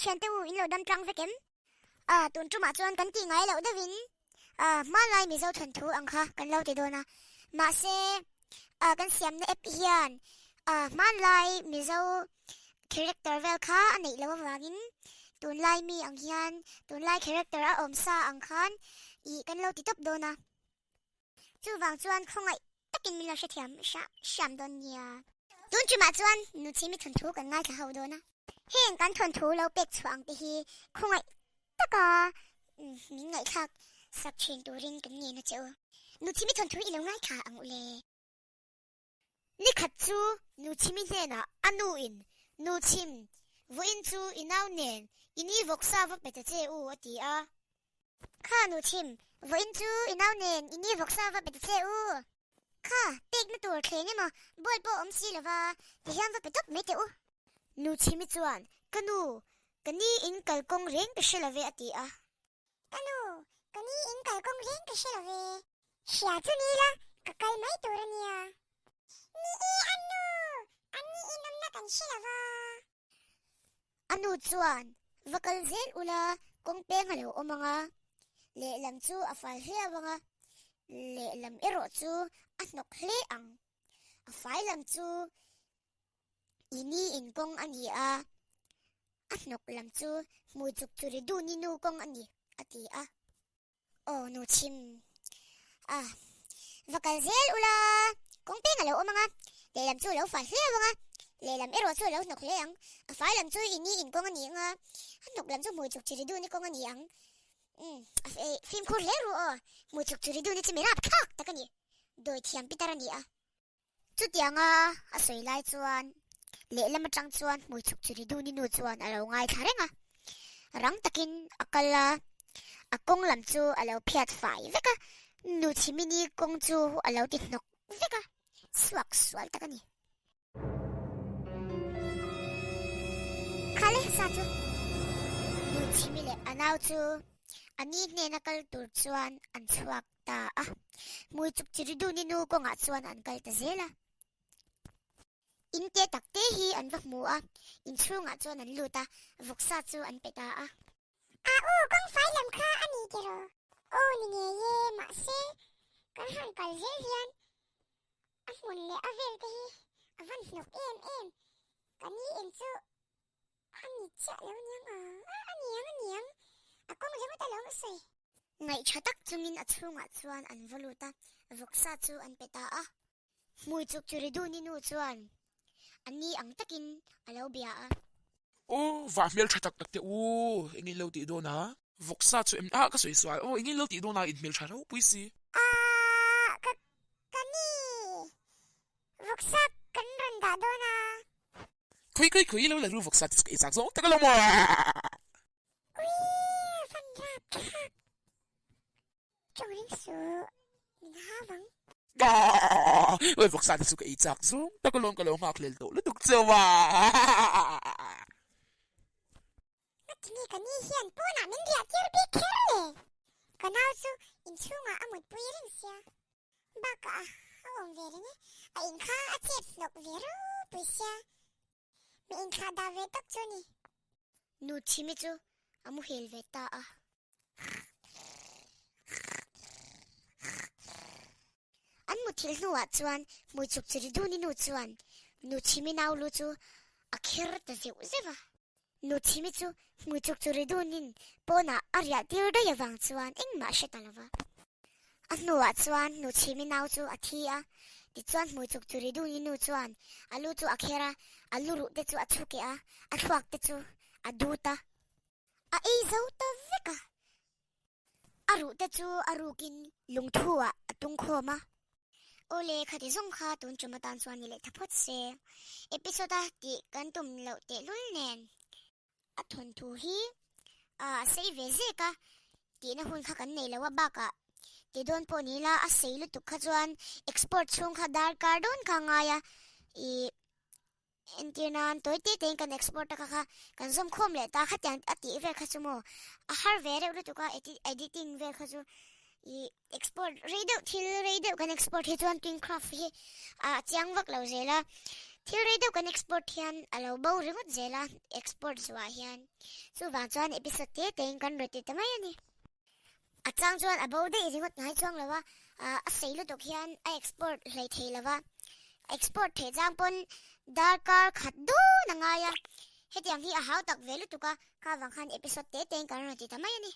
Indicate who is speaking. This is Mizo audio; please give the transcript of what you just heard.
Speaker 1: thiante u in lo dam tlang vek em? A, tun tumah chuan kan tih ngai loh deuhin a, hmanlai Mizo thawnthu ang kha kan lo ti dawn a. Mahse, a, kan siamna app hian a, hmanlai Mizo character vel kha a neih loh avangin tunlai mi ang hian tunlai character a awm sa ang khan ih kan lo ti tawp dawn a. Chuvang chuan khawngaih takin min lo hrethiam hram dawn nia. Tun tumah chuan Nuchhimi thawnthu kan ngaithla ho dawn a. Heng kan thawnthu lo pek chhuah ang te hi khawngaih taka min ngaihthlak sak thin turin kan ngen a che u. Nuchhimi thawnthu i lo ngaithla ang u le. Nikhat chu Nuchhimi hnenah a nu in, Nuchhim, vawiin chu i nau nen i ni vawksa va pe ta che u a ti a. Kha Nuchhim, vawiin chu i nau nen i ni vawksa va pe ta che u. Kha, pekna tur thleng emaw ball pawh awm si lova tihian va pe tawp mai teh u. Nuchhimi chuan, Ka nu, ka ni in kalkawng reng ka hre love a ti a. Ka nu, ka ni in kalkawng reng ka hre love. Hria chu ni la, ka kal mai tur a nia. Ni e, a nu, a ni in awmna kan hre lova. A nu chuan, Va kal zel ula, kawng peng a lo awm ang a, lehlam chu a fal hle ang a, lehlam erawh chu a hnawk hle ang. A fai lam chu I ni in kawng a ni a, a hnawk lam chu hmui chuk chu ri dun i nu kawng a ni, a ti a. Aw nu chhim a, va kal zel ula, kawng peng a lo awm ang a, lehlam chu a lo fai hle ang a, lehlam erawh chu a lo hnawk hle ang, a fai lam chu i ni in kawng a ni ang a, a hnawk lam chu hmui chuk chu ri dun i kawng a ni ang. Umm, fimkhur hle ru aw, hmui chuk chu ri dun i chu mi rapthlak tak a ni, dawi thiam pitar a ni a. Chutianga a sawi lai chuan lehlam atang chuan hmui chhuk chu Riduni nu chuan a lo ngaithla reng a, rang takin a kal a, a kawng lam chu a lo phiat fai vek a, nu Chhimini kawng chu a lo ti hnawk vek a, suak sual tak a ni. Khale sa chu Nu Chhimi leh a nau chu a ni hnena kal tur chuan an chhuak ta a, hmui chuk chi riduni nu kawngah chuan an kal ta zel a. In te tak te hi an va hmu a, inchhungah chuan an lut a, vawksa chu an pe ta a. A u, kawngfai lam kha a ni tiraw? Aw ni ngei e, mahse kan han kal zel hian a hmun leh a vel te hi a van hnawk em em, ka ni in chu a ni chiah lo niang a, a niang a niang, a kawng ringawt alawm a sawi. Ngaihṭha tak chungin a chhungah chuan an va lut a, vawksa chu an pe ta a. Hmui chuk chu Riduni nu chuan a ni ang takin a lo bia a.
Speaker 2: Aw, vah hmel ṭha tak tak teh u, engin lo tih dawn a? Vawksa chu em ah ka sawi sual, aw engin lo tih dawn a, inhmel ṭha ropui si.
Speaker 1: Ah, ka ka ni, vawksa kan rawn dah dawn a.
Speaker 2: Khawi khawi khawi lo la ru vawksa te chu ka ei chak zawng tak alawm aw.
Speaker 1: Ui, van rap thlak. Tawng ring suh, min hau ang.
Speaker 2: Ui vawksa te chu ka ei chak zawng tak alawm ka lo nghak hlel tawh lutuk cheu a.
Speaker 1: Ngatinge ka ni hian pawnah min riah tir bik kher le? Ka nau chu inchhungah a mutpui reng sia. Bakah a awm ve reng e, a in kha a chep hnawk ve ropui sia. Mi inthlah dah ve tak chu ni. Nu Chhimi chu a muhil ve ta a. An muthilh hnuah chuan hmui chuk chu Riduni nu chuan Nu Chhimi nau lu chu a kher ta zeuh zeuh a. Nu Chhimi chu hmui chuk chu Ridunin pawnah a riah tir daih avang chuan engmah a hre ta lo va. A hnuah chuan Nu Chhimi nau chu a thi a, tichuan hmui chuk chu Riduni nu chuan a lu chu a kher a, a lu ruh te chu a chhu keh a, a thluak te chu a dut a. A ei zo ta vek a, a ruh te chu a rukin lungthu ah a tung khawm a. Awle, khati zawng kha tun tum atan chuan ni leh tha phawt se. Episode a tih kan tum loh tehlul nen a thawnthu hi a sei ve zek a, tihna hun kha kan nei lo a bakah ti dawn pawh ni ila a sei lutuk kha chuan export chhung kha darkar dawn kha a ngai a, ih Entir nan tawi te tein kan export a kha kha kan zawm khawm leh ta khatiang a tih vel kha chu maw a har ve reuh lutuk a editing vel kha chu ih export rei deuh thil rei deuh kan export hi chuan twin craft hi a chiang vak lo zel a. Thil rei deuh kan export hian a lo bo ringawt zel a, export zuah hian. Chuvang chuan episode te tein kan rawn ti ta mai a ni. A chang chuan a bo daih ringawt ngai chuang lo a, a sei lutuk hian a export hlei thei lo va. Export theih chang pawn darkar khat dawn a ngai a, hetiang hi a hau tak ve lutuk a, kha vang khan episode te tein kan rawn ti ta mai a ni.